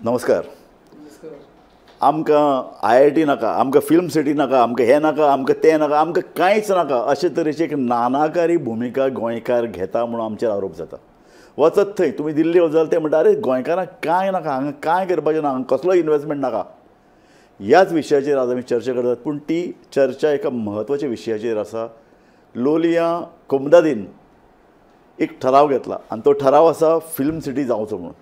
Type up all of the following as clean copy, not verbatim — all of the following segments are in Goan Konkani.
नमस्कार. आमकां IIT नाका, आमकां फिल्म सिटी नाका, आमकां हें नाका, आमकां तें नाका, आमकां कांयच नाका अशे तरेची एक नानाकारी भुमिका गोंयकार घेता म्हणून आमचेर आरोप जाता. वचत थंय तुमी दिल्ली वचत ते म्हणटा अरे गोंयकारांक कांय नाका, हांगा कांय करपाचें ना, हांगा कसलोय इन्वेस्टमेंट नाका. ह्याच विशयाचेर आज आमी चर्चा करतात, पूण ती चर्चा एका म्हत्वाच्या विशयाचेर आसा. लोलयां कोमुनिदादीन एक ठराव घेतला आनी तो ठराव आसा फिल्म सिटी जावचो म्हणून.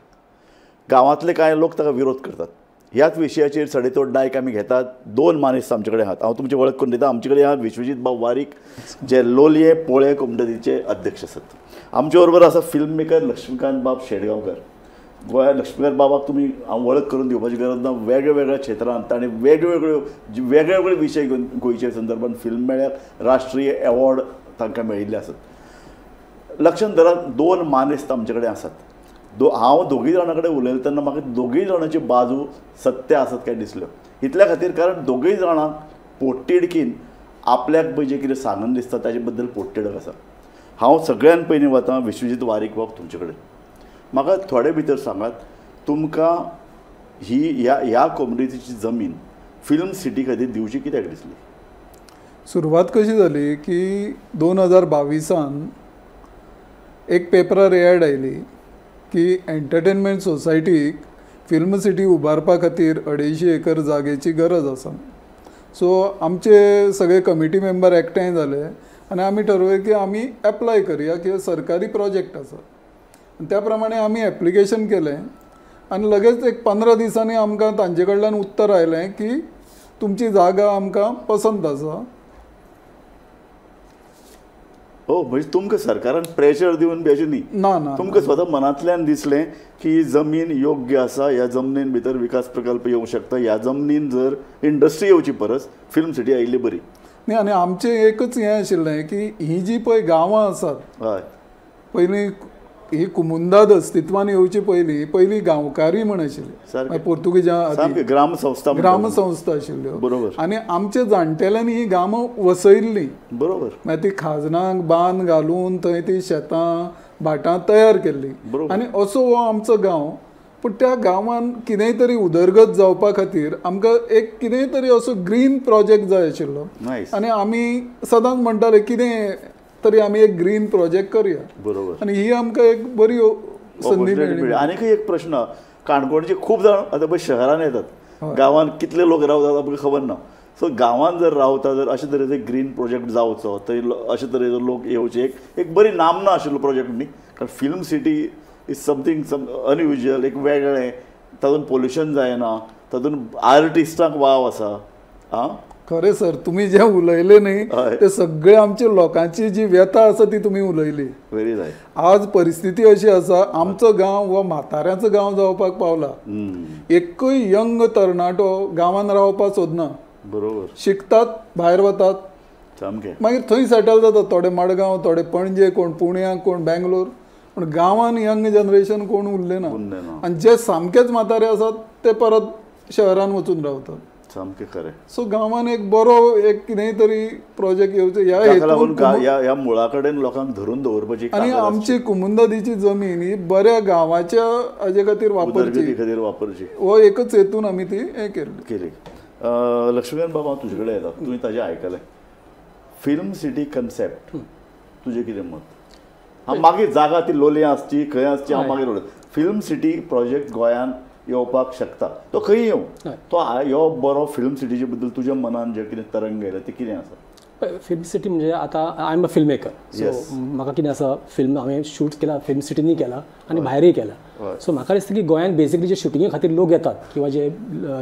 गांवांतले कांय लोक ताका विरोध करतात. ह्याच विशयाचेर सडेतोड नायक आमी घेतात. दोन मानेस्त आमचे कडेन आहात. हांव तुमची वळख करून दिता. आमचे कडेन आहात विश्वजीत बाब वारीक, जे लोलये पोळे कोमुनिदादीचे अध्यक्ष आसात. आमचे बरोबर आसा फिल्म मेकर लक्ष्मीकांत बाब शेटगांवकर. गोंयांत लक्ष्मीकांत बाबाक तुमी हांव वळख करून दिवपाची गरज ना. वेगळ्या क्षेत्रांत ताणें वेगवेगळे विशय घेवन गोंयच्या संदर्भात फिल्म मेळ्याक राष्ट्रीय एवॉर्ड तांकां मेळिल्ले आसात. लक्षांत धरात, दोन मानेस्त आमचे कडेन आसात. हांव दोगूय जाणां कडेन उलयता तेन्ना म्हाका दोगूय जाणांची बाजू सत्य आसत काय दिसल्यो. इतल्या खातीर कारण दोगूय जाणांक पोटतिडकीन आपल्याक पळय जें कितें सांगन दिसता ताजे बद्दल पोटतिडक आसा. हांव सगळ्यान पयलीं वतां विश्वजीत वारीक बाब तुमचे कडेन. म्हाका थोडे भितर सांगात, तुमकां ही ह्या कोमुनिदादीची जमीन फिल्म सिटी खातीर दिवची कित्याक दिसली? सुरवात कशी जाली की 2022 एक पेपरार एड आयली की एंटरटेनमेंट सोसायटीक फिल्म सिटी उबारपा खातीर 250 एकर जागेची गरज आसा. सो आमचे सगळे कमिटी मेंबर एकठांय जाले आनी आमी ठरयलें की आमी एप्लाय करया की सरकारी प्रोजेक्ट आसा. आनी त्या प्रमाणे आमी एप्लिकेशन केलें आनी लगेच एक 15 दिसांनी आमकां तांचे कडल्यान उत्तर आयलें की तुमची जागा आमकां पसंत आसा. हो, म्हणजे तुमकां सरकारान प्रेशर दिवन बी अशें न्ही, ना ना, तुमकां स्वता मनांतल्यान दिसलें की ही जमीन योग्य आसा, ह्या जमनीन भितर विकास प्रकल्प येवंक शकता, ह्या जमनीन जर इंडस्ट्री येवची परस फिल्म सिटी आयिल्ली बरी. न्ही, आनी आमचें एकच हें आशिल्लें की ही जी पळय गांवां आसात, हय, पयलीं ही कुमुंदाद अस्तित्वान येवची पयलीं पयलीं गांवकारी म्हण आशिल्ली, पोर्तुगीजां ग्रामसंस्था, ग्रामसंस्था आशिल्ल्यो. बरोबर. आनी आमचे जाणटेल्यांनी ही गांवां वसयिल्लीं. बरोबर. मागीर ती खाजनाक बांद घालून थंय ती शेतां भाटां तयार केल्लीं. आनी असो हो आमचो गांव. पूण त्या गांवान कितेंय तरी उदरगत जावपा खातीर आमकां एक कितेंय तरी असो ग्रीन प्रोजेक्ट जाय आशिल्लो. आनी आमी सदांच म्हणटाले कितें तरी आमी एक ग्रीन प्रोजेक्ट करूया. बरोबर. आनी ही आमकां एक बरी संदी मेळ्ळी. आनीकय एक प्रश्न, काणकोणचे खूब जाण आतां पळय शहरान येतात, गांवांत कितले लोक रावतात आमकां खबर ना. सो गांवांत जर रावता जर अशे तरेचो ग्रीन प्रोजेक्ट जावचो थंय अशे तरेचो लोक येवचे, एक बरी नामना आशिल्लो प्रोजेक्ट न्ही. कारण film city is something some unusual, एक वेगळें, तातूंत पोल्युशन जायना, तातूंत आर्टिस्टांक वाव आसा. आं, खरें सर, तुमी जें उलयले न्ही ते सगळे आमच्या लोकांची जी व्यथा आसा ती तुमी उलयली. Very right. आज परिस्थिती अशी आसा, आमचो गांव हो म्हाताऱ्यांचो गांव जावपाक पावला. एकूय यंग तरणाटो गांवांत रावपाक सोदना. बरोबर. शिकतात, भायर वतात, सामकें, मागीर थंय सेटल जातात. थोडे मडगांव, थोडे पणजे, कोण पुण्याक, कोण बेंगलोर. पूण गांवांत यंग जनरेशन कोण उरलें ना. आनी जे सामकेच म्हातारे आसात ते परत शहरान वचून रावतात. सामकें खरें. सो गांवांत एक बरो एक कितेंय तरी प्रोजेक्ट येवचो ह्या हेतून, ह्या मुळा कडेन लोकांक धरून दवरपाची. आनी आमची कुमुंदादीची जमीन ही बऱ्या गांवाच्या हाजे खातीर वापरची, खातीर वापरची, हो एकच हेतून आमी ती हें केली. लक्ष्मीकांत बाबा, हांव तुजे कडेन येता. तुवें ताजें आयकलें, फिल्म सिटी कन्सेप्ट, तुजें कितें मत? हांव मागीर जागा ती लोलयां आसची खंय आसची हांव मागीर उलयता. फिल्म सिटी प्रोजेक्ट गोंयांत येवपाक शकता, तो खंय येवं, तो ह्यो बरो फिल्म सिटीचे बद्दल तुज्या मनान जें कितें तरंग येयला तें कितें आसा? फिल्म सिटी म्हणजे आतां I am a film maker. So म्हाका कितें आसा, फिल्म हांवें शूट केला, फिल्म सिटींनी केला आनी भायरूय केला. सो म्हाका दिसता की गोंयांत बेसिकली जे शुटिंगे खातीर लोक येतात किंवा जे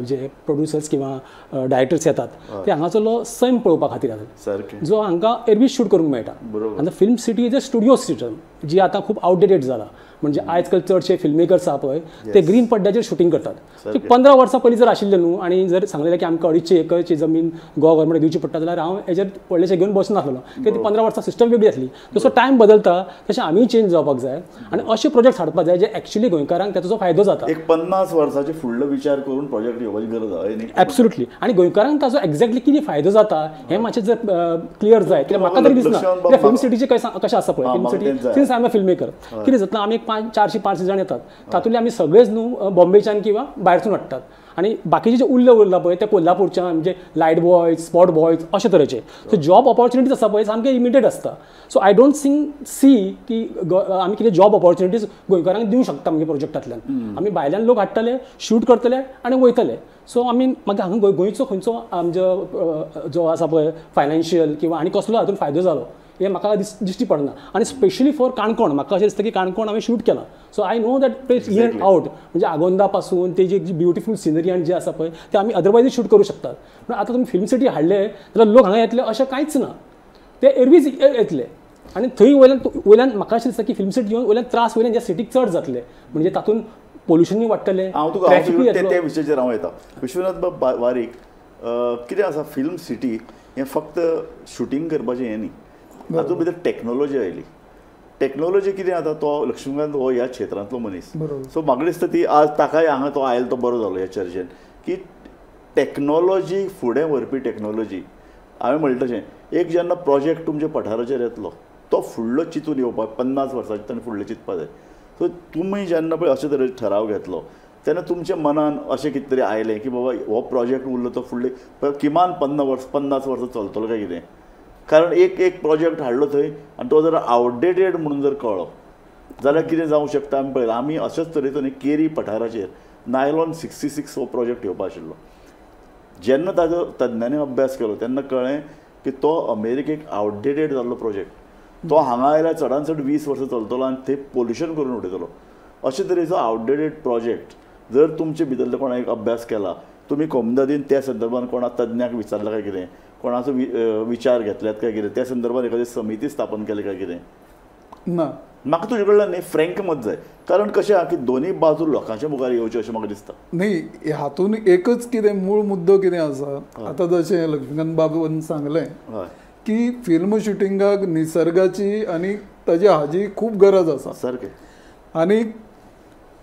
जे प्रोड्युसर्स किंवा डायरेक्टर्स येतात ते हांगासरलो सैम पळोवपा खातीर येतात, जो हांकां एरवी शूट करूंक मेळटा. आनी film city is a studio system जी आतां खूब आवटडेटेड जाला. म्हणजे आयज काल चडशे फिल्म मेकर्स आहा पळय ते ग्रीन पड्ड्याचेर शुटींग करतात. 15 वर्सां पयलीं जर आशिल्लें न्हू आनी जर सांगलेलें की आमकां 250 एकरची जमीन गोवा गव्हर्मेंटाक दिवची पडटा जाल्यार हांव हेजेर व्हडलेशें घेवन बसनासलेलो. कित्याक ती 15 वर्सां सिस्टम वेगळी आसली. जसो टायम बदलता तशें आमीय चेंज जावपाक जाय आनी अशे प्रोजेक्ट्स हाडपाक जाय जे एक्चुअली डेफिनेटली गोंयकारांक ताचो फायदो जाता. एक 50 वर्साचे फुडलो विचार करून प्रोजेक्ट घेवपाची गरज आसा न्ही. एब्सोल्युटली. आनी गोंयकारांक ताचो एक्झॅक्टली कितें फायदो जाता हें मातशें जर क्लियर जाय कित्याक म्हाका तरी दिसना. कित्याक फिल्म सिटीचें कशें आसा पळय, film city since I am a film maker कितें जाता, आमी एक 400-500 जाण येतात, तातूंतले आमी सगळेच न्हू बॉम्बेच्यान किंवा भायरसून हाडटात आनी बाकीचे जे उरला पळय ते कोल्हापूरच्यान, म्हणजे लायट बॉयज, स्पॉट बॉयज अशे तरेचे. सो जॉब ऑपॉर्च्युनिटीज आसा पळय सामके लिमिटेड आसता. सो I don't सी की आमी कितें जॉब ऑपॉर्च्युनिटीज गोंयकारांक दिवंक शकता म्हणजे प्रोजेक्टांतल्यान. आमी भायल्यान लोक हाडटले, शूट करतले आनी वयतले. सो आमी मागीर हांगा गोंयचो खंयचो आमचो जो आसा पळय फायनान्शियल किंवा आनी कसलो हातून फायदो जालो हें म्हाका दिश्टी पडना. आनी स्पेशली फॉर काणकोण म्हाका अशें दिसता की काणकोण हांवें शूट केलां, so I know that place in and out, म्हणजे आगोंदा पासून तेजी जी ब्युटिफूल सिनरी आनी जे आसा पळय ते आमी अदरवायजूय शूट करूं शकतात. पूण आतां तुमी फिल्म सिटी हाडले जाल्यार लोक हांगा येतले अशें कांयच ना, ते एरवीच येतले आनी थंय वयल्यान म्हाका अशें दिसता की फिल्म सिटी येवन वयल्यान त्रास वयल्यान ज्या सिटीक चड जातले, म्हणजे तातूंत पोल्युशनूय वाडटलें. हांव तुका त्या विशयाचेर हांव येता. विश्वनाथ बाब वारीक, कितें आसा फिल्म सिटी हें फक्त शुटींग करपाचें हें न्ही, तातूंत भितर टॅक्नोलॉजी आयली. टॅक्नोलॉजी कितें आतां तो लक्ष्मीकांत हो ह्या क्षेत्रांतलो मनीस, सो म्हाका दिसता ती आज ताकाय हांगा तो आयलो तो बरो जालो ह्या चर्चेन की टॅक्नोलॉजी फुडें व्हरपी टॅक्नोलॉजी. हांवें म्हणलें तशें एक जेन्ना प्रोजेक्ट तुमच्या पठाराचेर येतलो तो फुडलो चिंतून येवपाक 50 वर्सांचे ताणें फुडलें चिंतपा जाय. सो तुमी जेन्ना पळय अशे तरेन ठराव घेतलो तेन्ना तुमच्या मनान अशें कितें तरी आयलें की बाबा हो प्रोजेक्ट उरलो तो फुडले किमान 50 वर्सां चलतलो काय कितें, कारण एक एक प्रोजेक्ट हाडलो थंय आनी तो जर आवटडेटेड म्हणून जर कळ्ळो जाल्यार कितें जावंक शकता आमी पळयलां. आमी अशेच तरेचो न्ही केरी पठाराचेर नायलॉन 66 हो प्रोजेक्ट येवपा आशिल्लो. जेन्ना ताजो तज्ञांनी अभ्यास केलो तेन्ना कळ्ळें की तो अमेरिकेक आवटडेटेड जाल्लो प्रोजेक्ट, तो हांगा आयल्यार चडान चड 20 वर्सां चलतलो आनी थंय पोल्युशन करून उडयतलो. अशे तरेचो आवटडेटेड प्रोजेक्ट जर तुमचे भितरलो कोणा एक अभ्यास केला, तुमी कोमदादीन त्या संदर्भान कोणा तज्ञाक विचारला काय कितें, कोणाचो विचार घेतल्यात काय कितें, त्या संदर्भात एखादी समिती स्थापन केली काय कितें ना, म्हाका तुजे कडल्यान न्ही फ्रेंक मत जाय, कारण कशें आहा की दोनूय बाजू लोकांच्या मुखार येवच्यो अशें म्हाका दिसता. न्ही हातून एकच कितें मूळ मुद्दो कितें आसा, आतां जशें लक्ष्मीकांत बाबून सांगलें की फिल्म शुटिंगाक निसर्गाची आनी ताजी हाजी खूब गरज आसा सारकें. आनी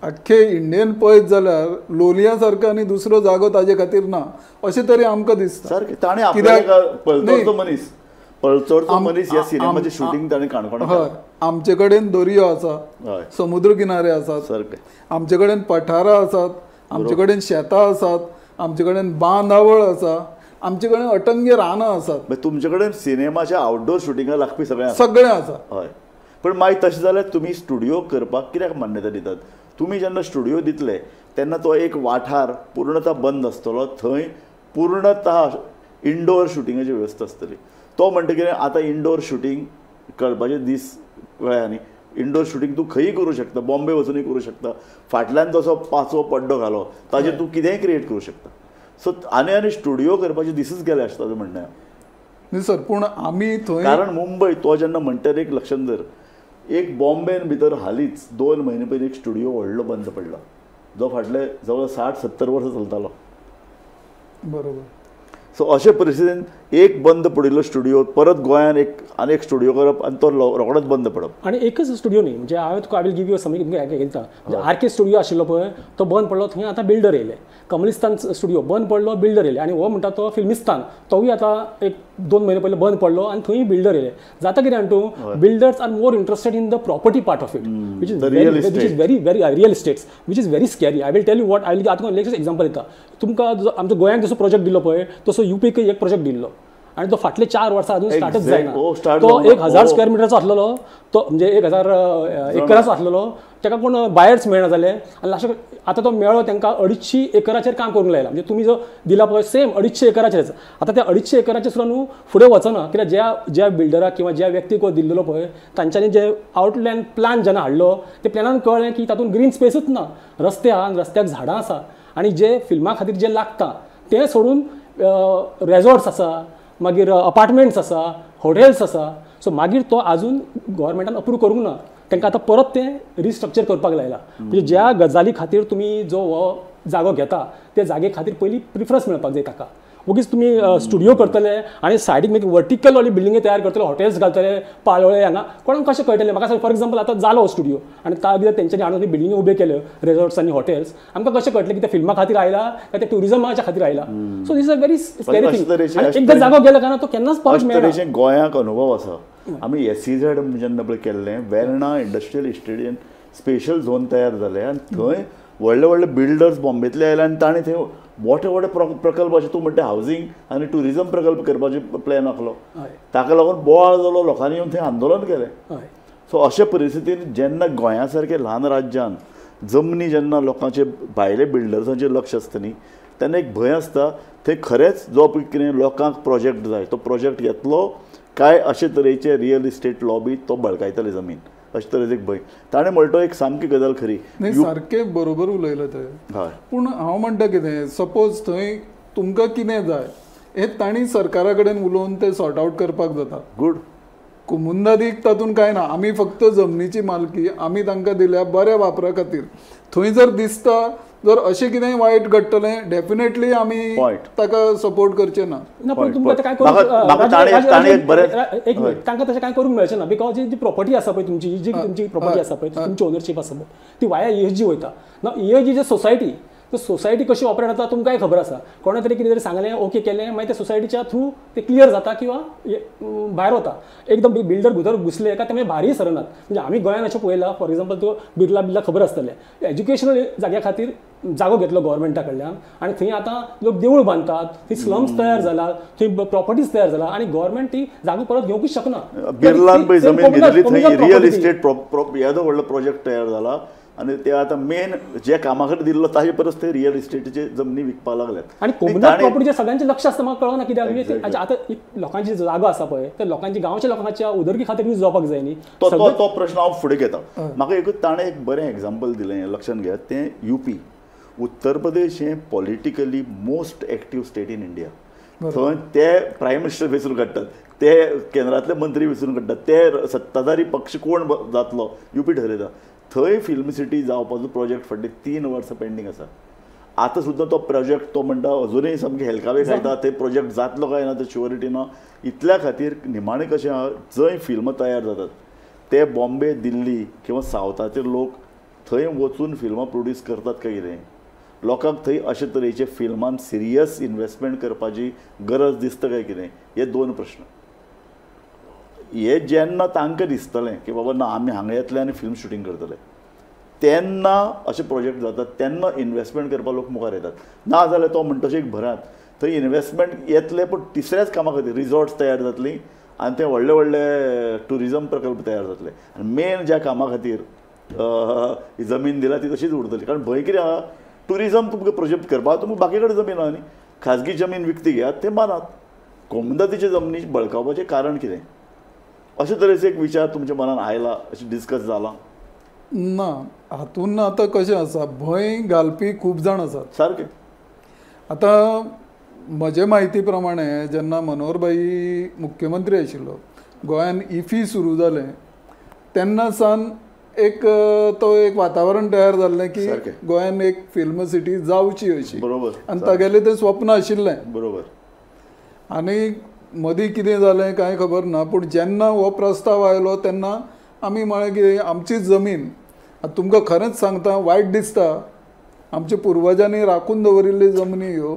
आख्खे इंडियन पळयत जाल्यार लोलया सारको आनी दुसरो जागो ताजे खातीर ना अशें तरी आमकां दिसता. सारकें. ताणें आपल्याक पळचो मनीस, पळचो मनीस ह्या सिनेमाचें शुटींग ताणें काणकोणां. हय, आमचे कडेन दर्यो आसा, समुद्र किनारे आसात, सारकें, आमचे कडेन पठारां आसात, आमचे कडेन शेतां आसात, आमचे कडेन बांदावळ आसा, आमचे कडेन अटंग्य रानां आसात. तुमचे कडेन सिनेमाच्या आउटडोर शुटिंगाक लागपी सगळें सगळें आसा. हय, पण मागीर तशें जाल्यार तुमी स्टुडियो करपाक कित्याक मान्यता दितात? तुमी जेन्ना स्टुडियो दितले तेन्ना तो एक वाठार पूर्णतः बंद आसतलो, थंय पूर्णतः इंडोर शुटिंगाची वेवस्था आसतली. तो म्हणटकीर आतां इंडोर शुटींग करपाचे दीस कळ्ळे न्ही, इंडोर शुटींग तूं खंयी करूं शकता, बॉम्बे वचूनय करूं शकता, फाटल्यान तसो पाचवो पड्डो घालो ताजेर तूं कितेंय क्रिएट करूं शकता. सो आनी आनी स्टुडियो करपाचे दिसूच गेले अशें ताजें म्हणणें. न्ही सर, पूण आमी थंय कारण मुंबय तो जेन्ना म्हणटा एक लक्षांत धर, एक बॉम्बेन भितर हालींच 2 म्हयने पयलीं एक स्टुडियो व्हडलो बंद पडला जो फाटले जवळ 60-70 वर्सां चलतालो. बरोबर. सो अशे परिस्थितीन एक बंद पडिल्लो स्टुडियो परत गोंयान एक आनी एक स्टुडियो करप आनी तो रोखडोच बंद पडप. आनी एकच स्टुडियो न्ही, म्हणजे हांवें तुका I will give you some घेता, म्हणजे आर के स्टुडियो आशिल्लो पळय तो बंद पडलो, थंय आतां बिल्डर येयले. कमलिस्तान स्टुडियो बंद पडलो, बिल्डर येयले. आनी हो म्हणटा तो फिल्मिस्तान, तोवूय आतां 1-2 म्हयने पयलीं बंद पडलो आनी थंय बिल्डर येयले. जाता कितें जाणा तूं, builders are more interested in the property part of it, which is very very real estates, which is very scary. I will tell you what, I will आतां लेटेस्ट एक्झाम्पल दिता तुमकां. आमच्या गोंयांत जसो प्रोजेक्ट दिलो पळय तसो युपीक एक प्रोजेक्ट दिल्लो आनी तो फाटले 4 वर्सां अजून स्टार्टच जायना. तो 1000 स्क्वेअर मिटराचो आसलेलो, तो म्हणजे 1000 एकराचो आसलेलो, ताका कोण बायर्स मेळना जाले आनी लास्टाक आतां तो मेळ्ळो तांकां 250 एकराचेर काम करूंक लायला. म्हणजे तुमी जो दिला पळय सेम 250 एकराचेरच. आतां त्या 250 एकराचेर सुद्दां न्हू फुडें वचना, कित्याक ज्या ज्या बिल्डराक किंवा ज्या व्यक्तीक दिल्लो पळय तांच्यांनी जे आउटलायन प्लान जेन्ना हाडलो ते प्लॅनान कळ्ळें की तातूंत ग्रीन स्पेसूच ना, रस्ते आहा, रस्त्याक झाडां आसा आनी जे फिल्मा खातीर जे लागता तें सोडून रेजॉर्ट्स आसा, मागीर अपार्टमेंट्स आसा, हॉटेल्स आसा. सो मागीर तो आजून गव्हर्मेंटान अप्रूव करूंक ना, तांकां आतां परत तें रिस्ट्रक्चर करपाक लायला. म्हणजे ज्या गजाली खातीर तुमी जो हो जागो घेता त्या जागे खातीर पयलीं प्रिफरन्स मेळपाक जाय ताका. वगीच तुमी स्टुडियो करतले आनी सायडीक मागीर वर्टिकल वाली बिल्डिंगे तयार करतले, हॉटेल्स घालतले पालोळे हांगा, कोणाक कशें कळटलें? म्हाका सांग, फॉर एग्जाम्पल आतां जालो स्टुडियो आनी तागेर तेंच्यांनी हाडून बिल्डिंगे उब्यो केल्यो, रिजॉर्ट्स आनी हॉटेल्स, आमकां कशें कळटलें की ते फिल्मा खातीर आयला काय ते ट्युरिजमाच्या खातीर आयला? So this a very scary thing. एकदां जागो गेलो काय ना तो केन्नाच परत मेळना. तरेचे गोंयाक अनुभव आसा. आमी SEZ जेन्ना पळय केल्लें, वेर्णा इंडस्ट्रियल इस्टेटीन स्पेशल झोन तयार जालें आनी थंय व्हडले व्हडले बिल्डर्स बॉम्बेतले आयले आनी ताणें थंय मोठे मोठे प्रकल्प अशें तूं म्हणटा हावजींग आनी ट्युरिजम प्रकल्प करपाचे प्लॅन आसलो. ताका लागून बोवाळ जालो, लोकांनी येवन थंय आंदोलन केलें. सो अशे परिस्थितीन जेन्ना गोंया सारके ल्हान राज्यान जमनी जेन्ना लोकांचे भायले बिल्डर्सांचेर लक्ष आसता न्ही, तेन्ना एक भंय आसता थंय खरेंच जो कितें लोकांक प्रोजेक्ट जाय तो प्रोजेक्ट येतलो काय अशे तरेचे रियल इस्टेट लॉबी तो बळकायतले जमीन, अशे तरेचो एक भंय. ताणें म्हणटा एक सामकी गजाल खरी, सारकें बरोबर उलयलें तें. हय, पूण हांव म्हणटा कितें, सपोज थंय तुमकां कितें जाय हें तांणी सरकारा कडेन उलोवन तें सॉर्ट आवट करपाक जाता. गूड. कोमुंदादीक तातूंत कांय ना, आमी फक्त जमनीची मालकी आमी तांकां दिल्या बऱ्या वापरा खातीर. थंय जर दिसता जर अशें कितेंय वायट घडटलें डेफिनेटली आमी ताका सपोर्ट करचे ना. पूण तुमकां कांय एक मिनट, तांकां तशें कांय करूंक मेळचें ना, because ji property आसा पळय तुमची, जी तुमची प्रॉपर्टी आसा पळय, तुमची ओनरशीप आसा पळय, ती वाया ESG वयता. ना ESG जे सोसायटी, सोसायटी कशी ऑपरेट जाता तुमकांय खबर आसा. कोणा तरी कितें तरी सांगलें, ओके केलें, मागीर ते सोसायटीच्या थ्रू ते क्लियर जाता किंवा भायर वता. एकदम बिल्डर भितर घुसले काय ते मागीर भायरय सरनात. म्हणजे आमी गोंयान अशें पळयलां, फॉर एग्जाम्पल त्यो बिर्ला बिर्ला खबर आसतलें, एज्युकेशनल जाग्या खातीर जागो घेतलो गव्हर्मेंटा कडल्यान आनी थंय आतां लोक देवूळ बांदतात, थंय स्लम्स तयार जाला, थंय प्रॉपर्टीज तयार जाला आनी गव्हर्मेंट ती जागो परत घेवंकूच शकना. बिर्लान पळय जमीन घेतली थंय रियल इस्टेट येदो व्हडलो प्रोजेक्ट तयार जाला आनी ते आतां मेन जे कामा खातीर दिल्लो ताजे परस ते रियल इस्टेटीचे जमनी विकपाक लागल्यात. आनी कोमुनिदाद प्रॉपर्टीचे सगळ्यांचें लक्ष आसता, म्हाका कळना कित्याक. म्हणजे आतां लोकांची जागो आसा पळय, ते लोकांची गांवच्या लोकांच्या उदरगती खातीर यूज जावपाक जाय न्ही. तो प्रश्न हांव फुडें घेता. म्हाका एकूच ताणें एक बरें एग्जाम्पल दिलें, लक्षांत घेयात, तें UP, Uttar Pradesh हें politically most active state in India. थंय ते प्रायम मिनिस्टर वेंचून काडटात, ते केंद्रांतले मंत्री वेंचून काडटात, ते सत्ताधारी पक्ष कोण जातलो UP ठरयता. थंय फिल्म सिटी जावपाचो प्रोजेक्ट फाटलीं 3 वर्सां पेंडींग आसा. आतां सुद्दां तो प्रोजेक्ट तो म्हणटा अजुनूय सामके हेलकावे खायता, ते प्रोजेक्ट जातलो काय ना ते शुअरिटी ना. इतल्या खातीर निमाणें कशें आहा, जंय फिल्मां तयार जातात ते बॉम्बे, दिल्ली किंवा सावथाचे लोक थंय वचून फिल्मां प्रोड्यूस करतात काय कितें, लोकांक थंय अशे तरेचे फिल्मान सिरियस इन्वेस्टमेंट करपाची गरज दिसता काय कितें, हे 2 प्रश्न. हे जेन्ना तांकां दिसतलें की बाबा ना आमी हांगा येतले आनी फिल्म शुटींग करतले, तेन्ना अशे प्रोजेक्ट जातात, तेन्ना इन्वेस्टमेंट करपाक लोक मुखार येतात. ना जाल्यार तो म्हणटा तशें एक भरात थंय इन्वेस्टमेंट येतले पूण तिसऱ्याच कामा खातीर रिजॉर्ट्स तयार जातलीं आनी ते व्हडले व्हडले ट्युरिजम प्रकल्प तयार जातले आनी मेन ज्या कामा खातीर जमीन दिला ती तशीच उरतली. कारण भंय कितें आहा, ट्युरिजम तुमकां प्रोजेक्ट करपाक तुमकां बाकी कडेन जमीन आहा न्ही, खाजगी जमीन विकती घेयात ते मानात. कोमुनिदादीचे जमनी बळकावपाचें कारण कितें, अशे तरेचो एक विचार तुमच्या मनान आयला, अशें डिस्कस जाला ना? हातून आतां कशें आसा, भंय घालपी खूब जाण आसात. सारकें. आतां म्हजे म्हायती प्रमाणे जेन्ना मनोहरभाई मुख्यमंत्री आशिल्लो, गोंयान इफी सुरू जालें तेन्ना सावन एक तो एक वातावरण तयार जाल्लें की गोंयान एक फिल्म सिटी जावची अशी. बरोबर. आनी तागेलें तें स्वप्न आशिल्लें. बरोबर. आनी मदीं कितें जालें कांय खबर ना, पूण जेन्ना हो प्रस्ताव आयलो तेन्ना आमी म्हळें की आमची जमीन, आतां तुमकां खरेंच सांगता वायट दिसता, आमच्या पुर्वजांनी राखून दवरिल्ली जमनी ह्यो,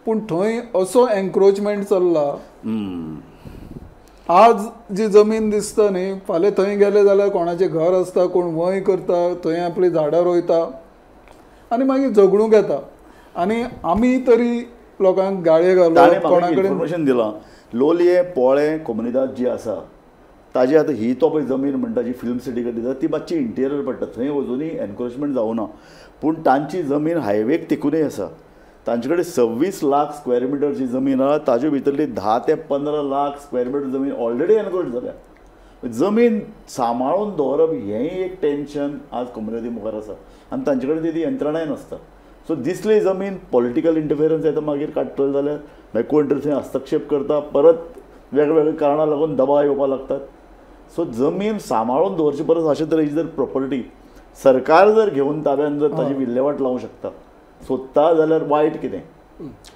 पूण थंय असो एन्क्रोचमेंट चल्ला. आज जी जमीन दिसता न्ही, फाल्यां थंय गेले जाल्यार कोणाचें घर आसता, कोण वंय करता, थंय आपलीं झाडां रोयता आनी मागीर झगडूंक येता. आनी आमी तरी लोकांक गाळये घालप, कोणा कडेन इन्फॉर्मेशन दिलां. लोलये पोळे कोमुनिदाद जी आसा ताजी आतां ही तो पळय जमीन म्हणटा जी फिल्म सिटी कडेन दिता ती मातशी इंटिरियर पडटा, थंय अजुनूय एनक्रोचमेंट जावना, पूण तांची जमीन हायवेक तेकूनय आसा. तांचे कडेन 26 लाख स्क्वेअर मिटर जी जमीन आहा ताजे भितरली 10 ते 15 लाख स्क्वेअर मिटर जमीन ऑलरेडी एनक्रोच जाल्या. जमीन सांबाळून दवरप हेंय एक टेन्शन आज कोमुनिदादी मुखार आसा आनी तांचे कडेन ती यंत्रणाय नासता. सो दिसली जमीन पॉलिटिकल इंटरफियरन्स येता, मागीर काडटले जाल्यार मागीर कोण तरी थंय हस्तक्षेप करता, परत वेगवेगळ्या कारणां लागून दबाव येवपाक लागतात. सो जमीन सांबाळून दवरचे परस अशे तरेची जर प्रॉपर्टी सरकार जर घेवन ताब्यान जर ताजी विल्हेवाट लावूंक शकता सोदता जाल्यार वायट कितें?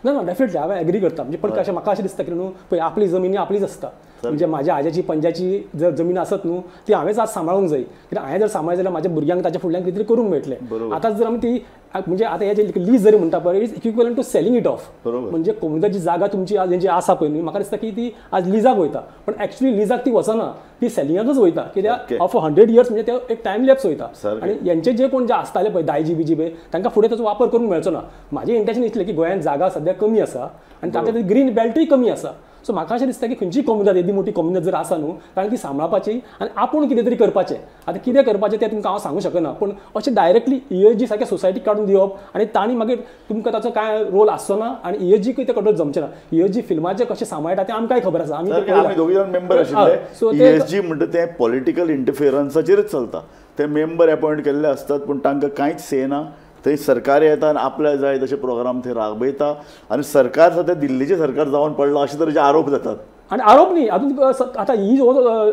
ना ना डेफिनेटली हांवें एग्री करता. म्हणजे पण कशें म्हाका अशें दिसता की न्हू पळय आपली जमीन आपलीच आसता. म्हणजे म्हाज्या आज्याची पंजाची जर जमीन आसत न्हू ती हांवेंच आज सांबाळूंक जाय, कित्याक हांवें जर सांबाळ्ळें जाल्यार म्हाज्या भुरग्यांक ताच्या फुडल्यान कितें तरी करूंक मेळटलें. आतां जर आमी ती म्हणजे आतां हे जे लीज जरी म्हणटा पळय it's equivalent to selling it off. म्हणजे कोमुनिदादची जागा तुमची आज जी आसा पळय न्हू म्हाका दिसता की ती आज लिजाक वयता, पण एक्चुअली लिजाक ती वचना, ती सेलिंगाकच वयता. कित्याक ऑफ 100 इयर्स म्हणजे ते एक टायम लॅप्स वयता आनी हेंचे जे कोण जे आसताले पळय दायजी बिजी पळय तांकां फुडें ताचो वापर करूंक मेळचो ना. म्हाजें इंटेन्शन इतलें की गोंयांत जागा सद्या कमी आसा आनी तांकां ग्रीन बेल्टूय कमी आसा. सो म्हाका अशें दिसता की खंयची कोमुनिदाद येदी मोठी कोमुनिदाद जर आसा न्हू ताणें ती सांबाळपाची आनी आपूण कितें तरी करपाचें. आतां कितें करपाचें तें तुमकां हांव सांगूंक शकना, पूण अशें डायरेक्टली ESG सारक्या सोसायटीक काडून दिवप आनी तांणी मागीर तुमकां ताचो कांय रोल आसचो ना आनी ESG ते कंट्रोल जमचें ना. ESG फिल्माचें कशें सांबाळटा तें आमकांय खबर आसा. आमी दोगी जाण मेंबर आशिल्ले. ESG म्हणटा तें पॉलिटिकल इंटरफियरन्साचेरच चलता. ते मेंबर अपॉयंट केल्ले आसतात पूण तांकां कांयच से ना. थंय सरकार येता आनी आपल्याक जाय तशे प्रोग्राम थंय राबयता आनी सरकार सद्या दिल्लीचें सरकार जावन पडलां अशे तरेचे आरोप जातात. आनी आरोप न्ही आतां आतां ही जो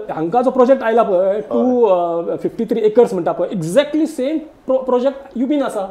हांकां जो प्रोजेक्ट आयला पळय 253 एकर्स म्हणटा पळय एक्झॅक्टली सेम प्रोजेक्ट युपीन आसा.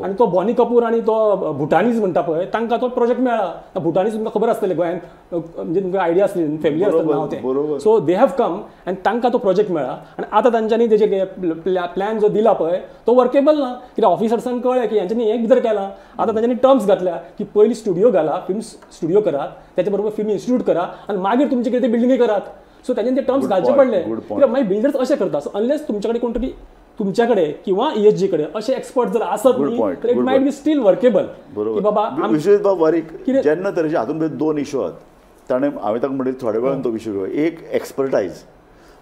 आनी तो बॉनी कपूर आनी तो भुटानीज म्हणटा पळय तांकां तो प्रोजेक्ट मेळ्ळा. भुटानीज तुमकां खबर आसतलें गोंयांत, म्हणजे तुमकां आयडिया आसली फॅमिली आसतली नांव तें. सो they have कम आनी तांकां तो प्रोजेक्ट मेळ्ळा आनी आतां तांच्यांनी तेजे प्लॅन जो दिला पळय तो वर्केबल ना, कित्याक ऑफिसर्सांक कळ्ळें की हेंच्यांनी हें भितर केलां. आतां तांच्यांनी टर्म्स घातल्या की पयलीं स्टुडियो घाला, फिल्म स्टुडियो करात, त्याच्या बरोबर फिल्म इन्स्टिट्यूट करा आनी मागीर तुमचे कितें ते बिल्डिंगी करात. सो तांच्यांनी ते टर्म्स घालचे पडले कित्याक मागीर बिल्डर्स अशें करता. सो अनलेस तुमचे कडेन कोण तरी तुमच्या कडेन किंवा ESG कडेन अशे एक्सपर्ट जर आसत न्ही तर it might be still workable. बरोबर बाबा विश्वजीत बाब वारीक जेन्ना तरेचे हातूंत भितर दोन इशू आहात ताणें हांवें ताका म्हणलें थोड्या वेळान तो विशय घेवया. एक एक्सपर्टायज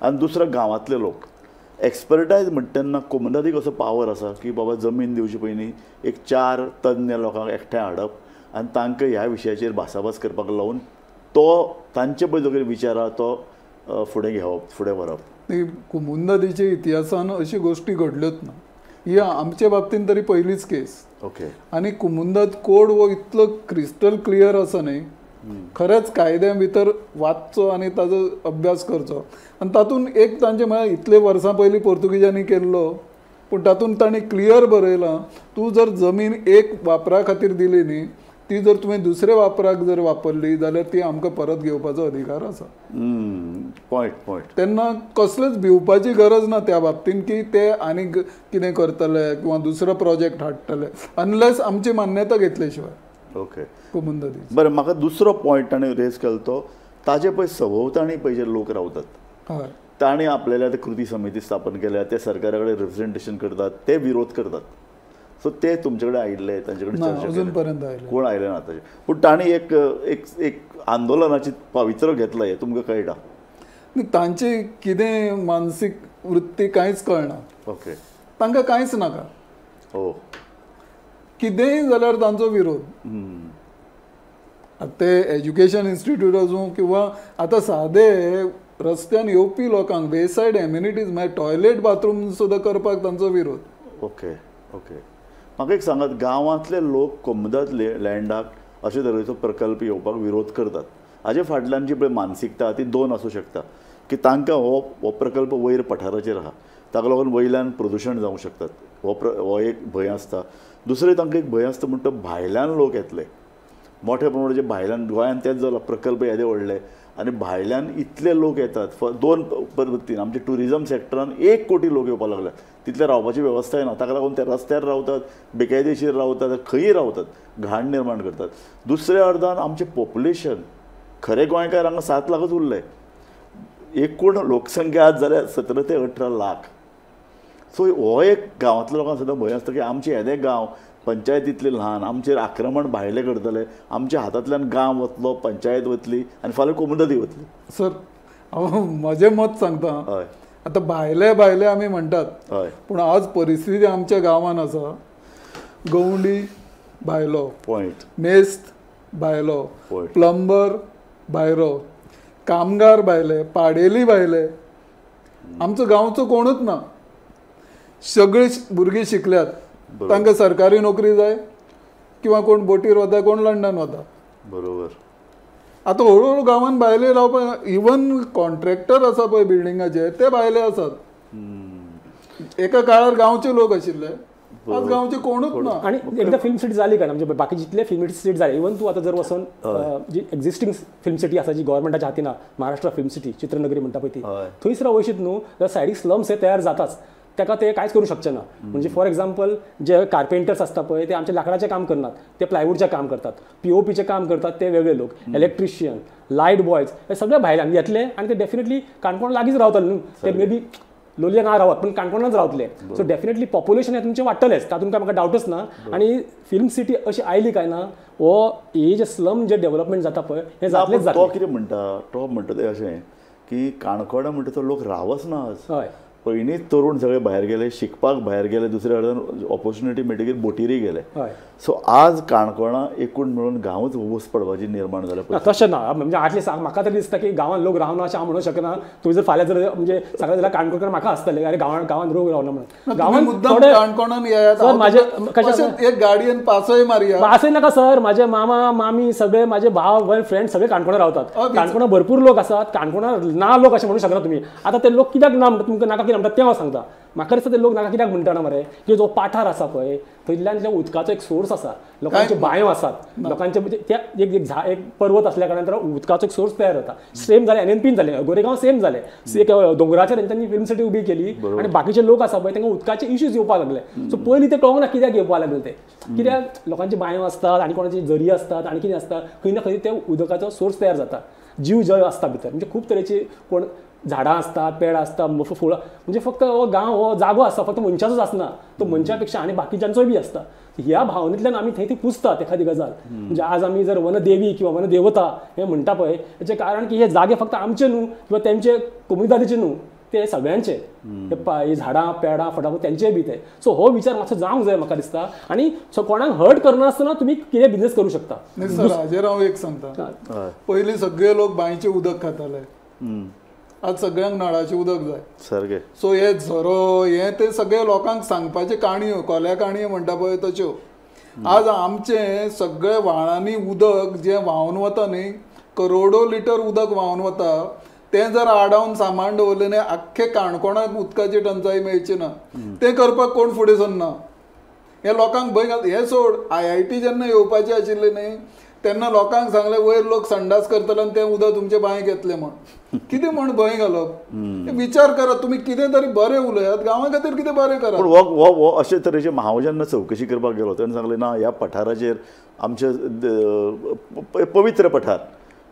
आनी दुसरो गांवांतले लोक. एक्सपर्टायज म्हणटा तेन्ना कोमुनिदादीक असो पावर आसा की बाबा जमीन दिवचे पयलीं एक 4 तज्ञ लोकांक एकठांय हाडप आनी तांकां ह्या विशयाचेर भासाभास करपाक लावन तो तांचे पळय जो कितें विचार आहा तो फुडें घेवप, फुडें व्हरप. कोमुनिदादीच्या इतिहासान अशी गोष्टी घडल्योच ना, ही आमचे बाबतीन तरी पयलीच केस. ओके. आनी कोमुनिदाद कोड हो इतलो क्रिस्टल क्लियर आसा न्ही, खरेंच कायद्या भितर वाचचो आनी ताजो अभ्यास करचो. आनी तातूंत एक तांचे म्हळ्यार इतले वर्सां पयलीं पोर्तुगीजांनी केल्लो, पूण तातूंत तांणी क्लियर बरयलां तूं जर जमीन एक वापरा खातीर दिली न्ही ती जर तुवें दुसरे वापराक जर वापरली जाल्यार ती आमकां परत घेवपाचो अधिकार आसा. Point point. तेन्ना कसलेच भिवपाची गरज ना त्या बाबतीन की ते आनीक कितें करतले किंवा दुसरो प्रोजेक्ट हाडटले अनलेस आमची मान्यता घेतले शिवाय. ओके. कोमुनिदादी. बरें, म्हाका दुसरो पॉयंट ताणें रेज केलो तो ताजे पळय सभोवताणी पळय जे लोक रावतात ताणें आपल्याला ते कृती समिती स्थापन केल्या, ते सरकारा कडेन रिप्रेझेंटेशन करतात, ते विरोध करतात. सो ते तुमचे कडेन आयिल्ले तांचे कडेन चर्चा अजून पर्यंत आयले कोण आयले ना ताचे, पूण तांणी एक एक एक आंदोलनाची पावित्र्य घेतलं हें तुमकां कळटा. तांची कितें मानसीक वृत्ती कांयच कळना. ओके. तांकां कांयच नाका. हो, कितेंय जाल्यार तांचो विरोध. ते एज्युकेशन इन्स्टिट्यूट आसूं किंवा आतां सादे रस्त्यान येवपी लोकांक वेसायड एम्युनिटीज म्हळ्यार टॉयलेट बाथरूम सुद्दां करपाक तांचो विरोध. Okay okay. म्हाका एक सांगात, गांवांतले लोक कोमुनिदाद लँडाक अशे तरेचो प्रकल्प येवपाक विरोध करतात, हाजे फाटल्यान जी पळय मानसिकता ती दोन आसूं शकता की तांकां हो हो प्रकल्प वयर पठाराचेर आहा ताका लागून वयल्यान प्रदुशण जावंक शकतात, हो एक भंय आसता. दुसरें तांकां एक भंय आसता म्हणटा भायल्यान लोक येतले मोठ्या प्रमाणात, जे भायल्यान गोंयांत तेच जाला प्रकल्प येदे व्हडले आनी भायल्यान इतले लोक येतात. दोन पद्दतीन आमच्या ट्युरिजम सेक्टरान 1 कोटी लोक येवपाक लागल्यात, तितले रावपाची वेवस्थाय ना, ताका लागून ते रस्त्यार रावतात, बेकायदेशीर रावतात, खंयी रावतात, घाण निर्माण करतात. दुसऱ्या अर्दान आमचें पॉप्युलेशन खरें गोंयकार हांगा 7 लाखच उरले, एकूण लोकसंख्या आज जाल्यार 17 ते 18 लाख. सो हो एक गांवांतल्या लोकांक सदां भंय आसता की आमचे येदे गांव पंचायतींतले ल्हान, आमचेर आक्रमण भायले करतले, आमच्या हातांतल्यान गांव वतलो, पंचायत वतली आनी फाल्यां कोमुनिदादी वतली. सर हांव म्हजें मत सांगता. हय. आतां भायले भायले आमी म्हणटात, हय, पूण आज परिस्थिती आमच्या गांवांत आसा, गवंडी भायलो, पॉयंट, मेस्त भायलो, पॉयंट, प्लंबर भायलो, कामगार भायले, पाडेली भायले, आमचो गांवचो कोणूच ना. सगळीं भुरगीं शिकल्यात, तांकां सरकारी नोकरी जाय किंवा कोण बोटीर वता, कोण लंडन वता. बरोबर. आतां हळू हळू गांवांत भायले रावपाक, इवन कॉन्ट्रॅक्टर आसा पळय बिल्डिंगाचे ते भायले आसात. एका काळार गांवचे लोक आशिल्ले. आज गांवचे कोणूच ना. आणि एकदा फिल्म सिटी जाली काय म्हणजे बाकी जितले फिल्म सिटी जाले, इवन तूं आतां जर वचोन जी एक्झिस्टींग फिल्म सिटी आसा जी गव्हर्मेंटाच्या हातीन महाराष्ट्र फिल्म सिटी चित्रनगरी म्हणटा पळय ती, थंयसर वयशीत न्हू जाल्यार सायडीक स्लम्स हे तयार जाताच, ताका ते कांयच करूं शकचे ना. म्हणजे फॉर एग्जाम्पल जे कार्पेंटर्स आसता पळय ते आमचे लांकडाचें काम करनात, ते प्लायवूडचें काम करतात, पीओपीचें काम करतात ते वेगळे लोक, इलेक्ट्रिशियन, लायट बॉयज हे सगळे भायल्यान येतले आनी ते डेफिनेटली काणकोण लागींच रावतले न्हू, ते मे बी लोलये ना रावत पण काणकोणांत रावतले. सो डेफिनेटली पॉप्युलेशन हें तुमचें वाडटलेंच, तातूंत काय म्हाका डावटच ना. आनी फिल्म सिटी अशी आयली काय ना हो हे जे स्लम जे डेव्हलपमेंट जाता पळय हें जातलेंच जातलें. तो कितें म्हणटा, तो म्हणटा तें अशें की काणकोणा म्हणटा तो लोक रावच ना आज. हय, पयलींच तरुण सगळे भायर गेले, शिकपाक भायर गेले, दुसऱ्या कडेन ऑपॉर्च्युनिटी मेळटकीर बोटीरय गेले. सो आज काणकोणा एकूण मेळून गांवच ऊस पडपाची निर्माण जाल्या. तशें ना, म्हणजे आटलीस्ट म्हाका तरी दिसता की गांवांत लोक रावना अशें हांव म्हणूंक शकना. तुमी जर फाल्यां जर म्हणजे सगळे जाल्यार काणकोणकर म्हाका आसतले अरे गांवांत लोक रावना म्हणून. गांवांत काणकोणान येयात सर, एक गाडयेन पासय मारया. पासय नाका सर, माझे मामा मामी सगळे माझे भाव फ्रेंड सगळे काणकोणा रावतात. काणकोणा भरपूर लोक आसात, काणकोणा ना लोक अशें म्हणूंक शकना तुमी. आतां ते लोक कित्याक ना म्हणटा, तुमकां नाका कित्याक म्हणटा तें हांव सांगता. म्हाका दिसता ते लोक नाका कित्याक म्हणटा मरे की जो पाठार आसा पळय थंयल्यान जो उदकाचो एक सोर्स आसा, लोकांच्यो बांयो आसात, लोकांचे म्हणजे त्या एक एक पर्वत असल्या कारणान उदकाचो एक सोर्स तयार जाता. सेम जालें एनएनपीन जालें, गोरेगांव सेम जालें, एक दोंगराचेर तेंच्यांनी फिल्म सिटी उबी केली आनी बाकीचे लोक आसा पळय तांकां उदकाचे इश्यूज येवपाक लागले. सो पयलीं ते कळोंक ना कित्याक येवपाक लागले ते, कित्याक लोकांची बांयो आसतात आनी कोणाची झरी आसतात आनी कितें आसता, खंय ना खंय ते उदकाचो सोर्स तयार जाता. जीव जळ आसता भितर, म्हणजे खूब तरेची कोण झाडां आसतात, पेडां आसता, फुलां, म्हणजे फक्त हो गांव हो जागो आसता फक्त मनशाचोच आसना, तो मनशा पेक्षा आनी बाकीच्यांचोय बी आसता. ह्या भावनेंतल्यान आमी थंय ती पुजतात एखादी गजाल. म्हणजे आज आमी जर वनदेवी किंवा वनदेवता हें म्हणटा पळय हेचें कारण की हे जागे फक्त आमचे न्हू किंवा तेंचे कोमुनिदादीचे न्हू, ते सगळ्यांचे, हे झाडां पेडां फटाफट तेंचेय बी ते. सो हो विचार मातसो जावंक जाय म्हाका दिसता. आनी सो कोणाक हर्ट करनासतना तुमी कितें बिजनेस करूं शकता. हाजेर हांव एक सांगता, पयलीं सगळे लोक बांयचें उदक खाताले, आज सगळ्यांक नळाचें उदक जाय सारकें. सो हे झरो हे ते सगळे लोकांक सांगपाचे काणयो, कोल्या काणयो म्हणटा पळय तश्यो. आज आमचे सगळे व्हाळांनी उदक जें व्हांवन वता न्ही, करोडो लिटर उदक व्हांवन वता, तें जर आडावन सामान दवरलें न्ही आख्खे काणकोणाक उदकाची टंचाई मेळची ना. तें करपाक कोण फुडें सरना, हे लोकांक भंय घाल. हें सोड, IIT जेन्ना येवपाची आशिल्ली न्ही तेन्ना लोकांक सांगलें वयर लोक संडास करतले आनी तें उदक तुमचे बांयक येतलें म्हण. कितें म्हण भंय घालप, विचार करात तुमी, कितें तरी बरें उलयात, गांवा खातीर कितें बरें करात. पूण हो अशे तरेचे हांव जेन्ना चवकशी करपाक गेलो तेन्ना सांगलें ना ह्या पठाराचेर आमचे पवित्र पठार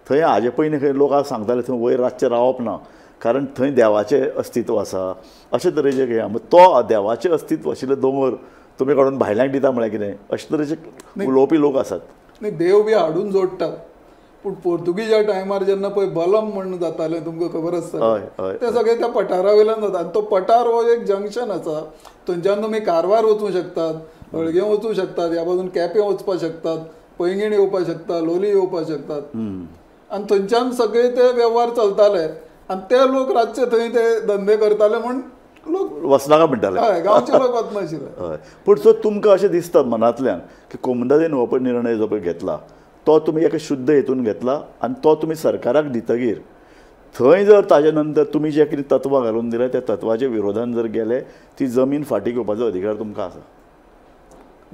थंय हाजे पयलीं खंय लोकांक सांगताले थंय वयर रातचें रावप ना कारण थंय देवाचें अस्तित्व आसा, अशे तरेचें हें. तो देवाचें अस्तित्व आशिल्ले दोंगर तुमी काडून भायल्यांक दिता म्हळ्यार कितें, अशे तरेचे उलोवपी लोक आसात. न्ही देव बी हाडून जोडटात, पूण पोर्तुगीजा टायमार जेन्ना पळय बलम म्हण जातालें तुमकां खबर आसता, तें सगळें त्या पठारा वयल्यान जाता. आनी तो पठार हो एक जंक्शन आसा, थंयच्यान तुमी कारवार वचूं शकतात, हळगें वचूं शकतात, ह्या बाजून केपें वचपाक शकतात, पैंगीण येवपाक शकता, लोली येवपाक शकतात. आनी थंयच्यान सगळे ते वेव्हार चलताले आनी ते लोक रातचे थंय ते धंदे करताले म्हण लोक वचनाका म्हणटाले, हय गांवचे लोक वचनाशिल्ले. हय, पूण सो तुमकां अशें दिसता मनांतल्यान की कोमुनिदादीन हो पळय निर्णय जो पळय घेतला तो तुमी एका शुद्ध हेतून घेतला आनी तो तुमी सरकाराक दितगीर थंय जर ताजे नंतर तुमी जे कितें तत्वां घालून दिले त्या तत्वाच्या विरोधान जर गेले ती जमीन फाटीं घेवपाचो अधिकार तुमकां आसा.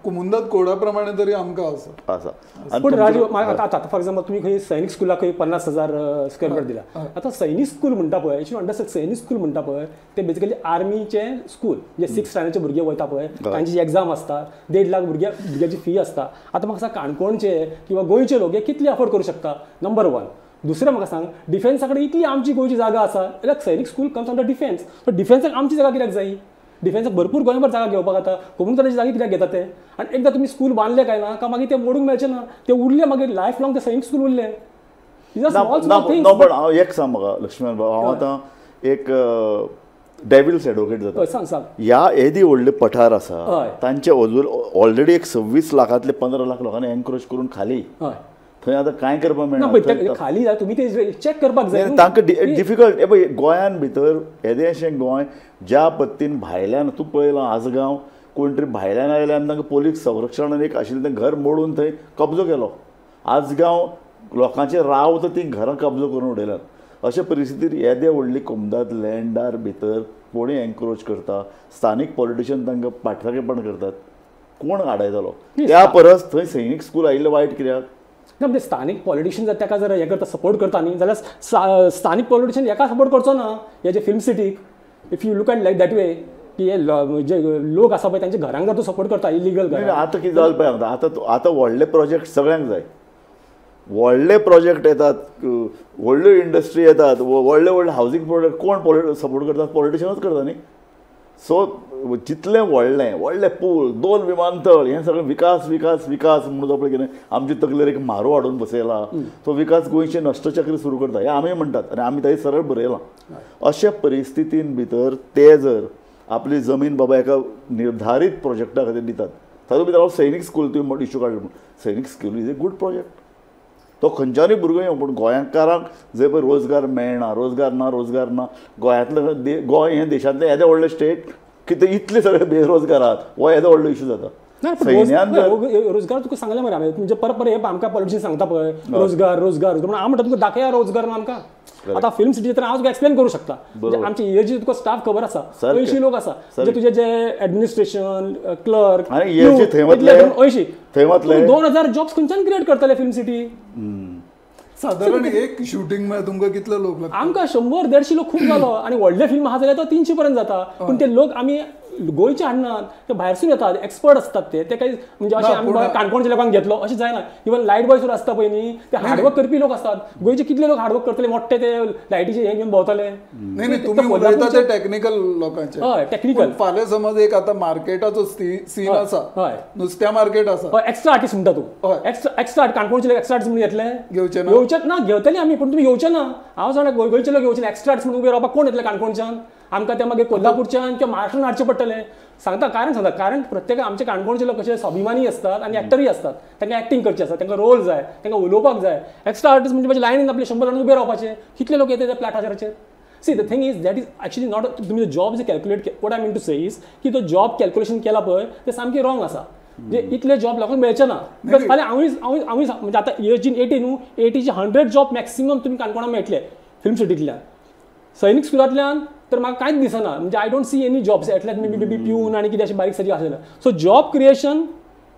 कोमुनिदाद कोडा प्रमाणे तरी आमकां आसा आसा. पूण राजू आतां फॉर एग्जाम्पल तुमी खंय सैनीक स्कुलाक खंय 50,000 स्क्वेअर मिटर दिला. आतां सैनीक स्कूल म्हणटा पळय, you understand, सैनीक स्कूल म्हणटा पळय ते बेसिकली आर्मीचें स्कूल, म्हणजे 6 स्टँडर्डचे भुरगे वयता पळय तांची एग्जाम आसता, 1.5 लाख भुरग्याची फी आसता. आतां म्हाका सांग काणकोणचे किंवा गोंयचे लोक हे कितले अफोर्ड करूं शकता, नंबर 1. दुसरें म्हाका सांग डिफेन्सा कडेन इतली आमची गोंयची जागा आसा जाल्यार Sainik school comes under defence, so डिफेन्साक आमची जागा कित्याक जाय? डिफेन्साक भरपूर गोंयभर जागा घेवपाक जाता, कोमुनिदादीची जागा कित्याक घेता ते? आनी एकदां तुमी स्कूल बांदलें काय ना का मागीर ते मोडूंक मेळचें ना, ते उरले मागीर लायफ लॉंग ते सैनीक स्कूल उरलें. ना पण हांव एक सांग म्हाका लक्ष्मण भाऊ, हांव आतां एक डेविल्स एडवोकेट जाता. सांग सांग. ह्या येदी व्हडले पठार आसा तांचे अजून ऑलरेडी एक 26 लाखांतले 15 लाख लोकांनी एनक्रोच करून खाली, थंय आतां कांय करपाक मेळना. खाली जाय तुमी ते चॅक करपाक जाय, तांकां डिफिकल्ट. हे पळय गोंयान भितर येदें अशें गोंय ज्या पद्दतीन भायल्यान तूं पळयलां आजगांव कोण तरी भायल्यान आयले आनी तांकां पोलीस संरक्षणान एक आशिल्लें तें घर मोडून थंय कब्जो केलो. आजगांव लोकांचे राव तर तीं घरां कब्जो करून उडयल्यात. अशे परिस्थितीर येदे व्हडली कोमुनिदाद लँडार भितर कोणी एनक्रोच करता, स्थानीक पॉलिटिशियन तांकां पाठराखेपण करतात. कोण आडायतलो? त्या परस थंय सैनीक स्कूल आयिल्लें वायट कित्याक ना? म्हणजे स्थानीक पॉलिटिशियन जर ताका जर हें करता, सपोर्ट करता न्ही, जाल्यार स्थानीक पॉलिटिशियन हेका सपोर्ट करचो ना हे जे film सिटीक. If you look at like that way की हे जे लोक आसा पळय तांच्या घरांक जर तूं सपोर्ट करता इलिगल घर. आतां कितें जालें पळय, आतां आतां व्हडले प्रोजेक्ट सगळ्यांक जाय, व्हडले प्रोजेक्ट येतात, व्हडल्यो इंडस्ट्री येतात, व्हडले व्हडले हावजींग प्रोजेक्ट कोण सपोर्ट करतात? पॉलिटिशियनूच करता न्ही. सो जितलें व्हडलें व्हडले पूल, 2 विमानतळ, हें सगळें विकास विकास विकास म्हणून पळय कितें आमचे तकलेर एक म्हारो हाडून बसयला. तो विकास गोंयचें नश्टचक्र सुरू करता हें आमी म्हणटात आनी आमी ताजेर सरळ बरयलां. अशा परिस्थितीन भितर ते जर आपली जमीन बाबा एका निर्धारीत प्रोजेक्टा खातीर दितात, तातूंत भितर हांव सैनीक स्कूल तुवें इशू काडलो म्हूण, Sainik school is a good project. तो खंयच्यानूय भुरगो येवं, पूण गोंयकारांक जंय पळय रोजगार मेळना, रोजगार ना, रोजगार ना, गोंयांतले गोंय हें देशांतलें येदें व्हडलें स्टेट कितें इतले सगळे बेरोजगार आहात, हो येदो व्हडलो इशू जाता. सैन्यान रोजगार तुका सांगलें मरे हांवें, म्हणजे परत परत हे आमकां पॉलिटिशियन सांगता पळय रोजगार रोजगार, म्हणून हांव म्हणटा तुका दाखया रोजगार ना आमकां. आतां फिल्म सिटी तर हांव तुका एक्सप्लेन करूं शकता, म्हणजे आमचे इएजी तुका स्टाफ खबर आसा, 80 लोक आसा, म्हणजे तुजे जे एडमिनिस्ट्रेशन क्लर्क 80 2000 जॉब्स खंयच्यान क्रिएट करतले फिल्म सिटी? सादारण एक शूटिंग म्हळ्यार तुमकां कितले लोक लागता? आमकां 100-150 लोक खूब जालो, आनी व्हडले फिल्म आहा जाल्यार तो 300 पर्यंत जाता. पूण ते लोक आमी गोंयचे हाडनात, ते भायरसून येतात, एक्सपर्ट असतात ते. ते काही म्हणजे अशें आमी काणकोणच्या लोकांक घेतलो अशें जायना. इवन लायट बॉय सुद्दां आसता पळय न्ही, ते हार्डवर्क करपी लोक असतात. गोंयचे कितले लोक हार्डवर्क करतले, मोठे ते लायटीचे हे घेवन भोंवतले. नाही तुम्ही उलयता ते टेक्निकल लोकांचे. हय टेक्निकल. फाल्यां समज एक आतां मार्केटाचो सीन आसा, हय नुस्त्या मार्केट आसा, एक्स्ट्रा आर्टिस्ट म्हणटा तूं, एक्स्ट्रा काणकोणचे लोक एक्स्ट्रा आर्टिस्ट म्हणून घेतले, घेवचे ना, घेवचे ना, घेवतले आमी, पूण तुमी घेवचे ना. हांव जाणा गोंयचे लोक घेवचे ना, एक्स्ट्रा आर्टिस्ट म्हणून उबे रावपाक कोण येतले काणकोणच्यान? आमकां ते मागीर कोल्हापूरच्यान किंवा महाराष्ट्रान हाडचें पडटलें. सांगता कारण, सांगता कारण प्रत्येक आमचे काणकोणचे लोक कशे स्वाभिमानी असतात आनी एक्टरूय असतात, तांकां एक्टींग करची आसता, तांकां रोल जाय, तांकां उलोवपाक जाय. एक्स्ट्रा आर्टिस्ट म्हणजे मागीर लायनीन आपले 100 जाण उबे रावपाचे, कितले लोक येते त्या प्लॅटाचेर? See the thing is that is actually not, तुमी job J calculate, what I mean to say is की तो जॉब कॅल्क्युलेशन केला पळय ते सामकें रॉंग आसा. म्हणजे इतले जॉब लोकांक मेळचे ना. Because फाल्यां हांवूय हांवूय हांवूय म्हणजे आतां इएचजीन 80 न्हू, 80चे 100 जॉब मॅक्सिमम तुमी काणकोणां मेळटले फिल्म सिटींतल्यान. सैनीक स्कुलांतल्यान तर म्हाका कांयच दिसना, म्हणजे I don't see any jobs, at least maybe maybe peon आनी कितें अशें बारीक सारीक आसलें. So job creation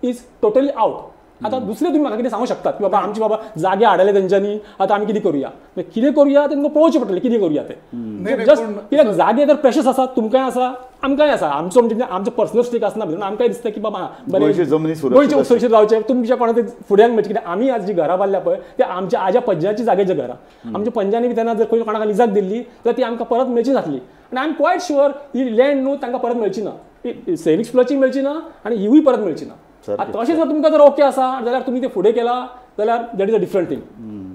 is totally out. आतां दुसरें तुमी म्हाका कितें सांगूंक शकतात की बाबा आमचे बाबा जागे हाडले तेंच्यांनी, आतां आमी कितें करुया, कितें करुया तेंकां पळोवचें पडटलें कितें करुया तें. जस्ट कित्याक जागे तर प्रेशस आसा, तुमकांय आसा आमकांय आसा. आमचो म्हणजे आमचो पर्सनल स्टेक आसना भितर आमकांय दिसता की बाबा बरें गोंयचे सुरक्षीत रावचें, तुमच्या कोणा ते फुड्यांक म्हणजे कितें आमी आज जी घरां बांदल्या पळय ते आमच्या आज्या पंजाची जागेच्या घरां, आमच्या पंजांनी बी तेन्ना जर खंय कोणाक लिजाक दिल्ली जाल्यार ती आमकां परत मेळची नासली. आनी I am quite sure he land न्हू तांकां परत मेळची ना, सैनीक स्कुलाची मेळची ना आनी हिवूय परत मेळची ना. तशें जर तुमकां जर ओके आसा जाल्यार तुमी ते फुडें केला जाल्यार that is a different thing.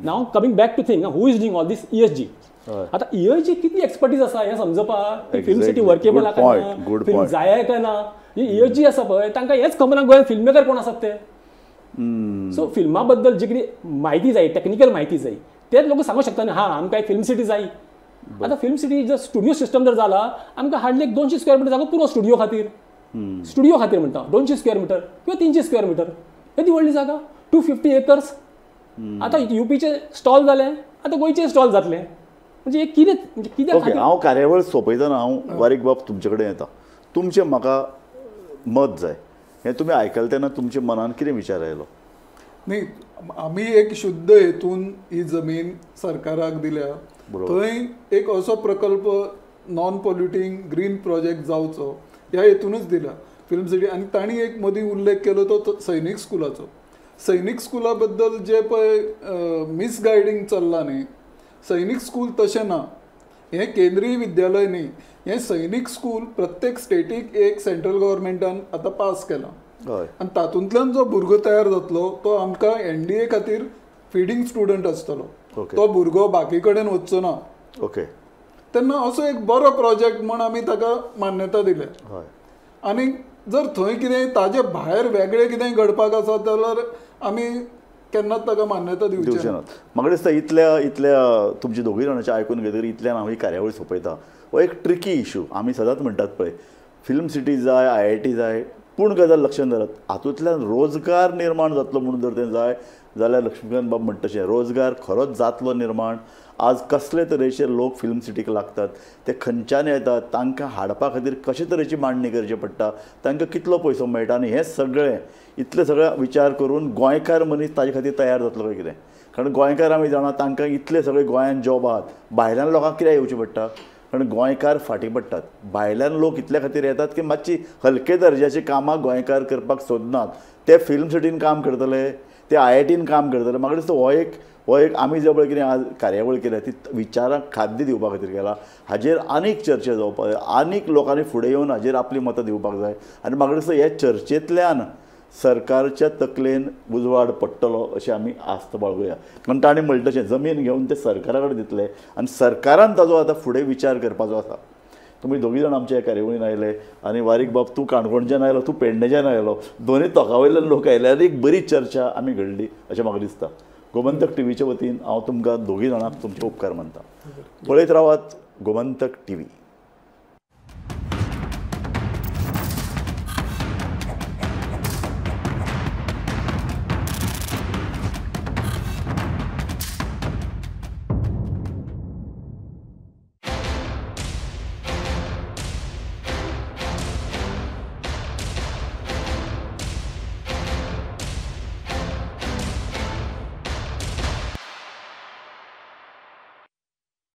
Now coming back to thing, who is doing all this? ESG. आतां ईएसजी कितली एक्सपर्टीज आसा हें समजपाक, फिल्म सिटी वर्केबल आसा काय ना, फिल्म जाय काय ना, ही ईएसजी आसा पळय तांकां हेंच खबर ना गोंयांत फिल्म मेकर कोण आसात ते. सो फिल्मा बद्दल जी कितें म्हायती जाय, टेक्निकल म्हायती जाय, तेच लोक सांगूंक शकता न्ही हां आमकां एक फिल्म सिटी जाय. आतां फिल्म सिटी जर स्टुडियो सिस्टम जर जाला, आमकां हार्डली एक 200 स्क्वेअर मिटर जागो पुरो स्टुडियो खातीर, स्टुडियो खातीर म्हणटा 200 स्क्वेअर मिटर किंवा 300 स्क्वेअर मिटर, येदी व्हडली जागा, 250 एकर्स. आतां युपीचे स्टॉल जाले, आतां गोंयचे स्टॉल जातले, म्हणजे कितें म्हणजे कित्या खातीर? हांव कार्यावळ सोंपयतना हांव बारीक बाब तुमचे कडेन येता, तुमचें म्हाका मत जाय, हें तुमी आयकलें तेन्ना तुमच्या मनान कितें विचार आयलो? न्ही, आमी एक शुद्ध हेतून ही जमीन सरकाराक दिल्या, थंय एक असो प्रकल्प नॉन पॉल्युटींग ग्रीन प्रोजेक्ट जावचो ह्या हेतूनच दिल्या फिल्म सिटी. आनी तांणी एक मदीं उल्लेख केलो तो सैनीक स्कुलाचो. सैनीक स्कुला बद्दल जे पळय मिसगायडींग चल्लां न्ही, सैनीक स्कूल तशें ना, हें केंद्रीय विद्यालय न्ही, हें सैनीक स्कूल प्रत्येक स्टेटीक एक सेंट्रल गव्हर्मेंटान आतां पास केलां आनी तातूंतल्यान जो भुरगो तयार जातलो तो आमकां एनडीए खातीर फिडींग स्टुडंट आसतलो, तो भुरगो बाकी कडेन वचचो ना. ओके, तेन्ना असो एक बरो प्रोजेक्ट म्हण आमी ताका मान्यता दिल्या. आनी जर थंय कितें ताजे भायर वेगळें कितें घडपाक आसा जाल्यार आमी केन्नाच ताका मान्यता दिवचे नात. म्हाका दिसता इतल्या इतल्या तुमची दोगूय जाणांचें आयकून घेतकीर इतल्यान हांव ही कार्यावळ सोंपयता. हो एक ट्रिकी इशू, आमी सदांच म्हणटात पळय फिल्म सिटी जाय, IIT जाय, पूण गजाल लक्षांत धरात हातूंतल्यान रोजगार निर्माण जातलो म्हणून जर तें जाय जाल्यार लक्ष्मीकांत बाब म्हणटा तशें रोजगार खरोच जातलो निर्माण. आज कसले तरेचे लोक फिल्म सिटीक लागतात, ते खंयच्यान येतात, तांकां हाडपा खातीर कशे तरेची मांडणी करची पडटा, तांकां कितलो पयसो मेळटा, आनी हें सगळें इतले सगळें विचार करून गोंयकार मनीस ताजे खातीर तयार जातलो काय कितें. कारण गोंयकार आमी जाणा तांकां इतले सगळे गोंयांत जॉब आहात, भायल्यान लोकांक कित्याक येवचें पडटा, कारण गोंयकार फाटीं पडटात. भायल्यान लोक इतल्या खातीर येतात की मातशी हलके दर्जाची कामां गोंयकार करपाक सोदनात. ते फिल्म सिटीन काम करतले, ते IITन काम करतले. म्हाका दिसता हो एक आमी जे पळय कितें आज कार्यावळ केल्या ती विचारांक खाद्य दिवपा खातीर केला. हाजेर आनीक चर्चा जावपाक जाय, आनीक लोकांनी फुडें येवन हाजेर आपलीं मतां दिवपाक जाय. आनी म्हाका दिसता हे चर्चेंतल्यान सरकारच्या तकलेन उजवाड पडटलो अशें आमी आस्त बाळगुया. कारण ताणें म्हणलें तशें जमीन घेवन ते सरकारा कडेन दितले आनी सरकारान ताजो आतां फुडें विचार करपाचो आसा. तुमी दोगी जाण आमच्या कार्यावळीन आयले आनी वारीक बाब तूं काणकोणच्यान आयलो, तूं पेडणेच्यान आयलो, दोनूय तोंका वयल्यान लोक आयले आनी एक बरी चर्चा आमी घडली अशें म्हाका दिसता. गोमंतक टीव्हीच्या वतीन हांव तुमकां दोगी जाणांक तुमचे उपकार मानता. पळयत रावात गोमंतक टीव्ही.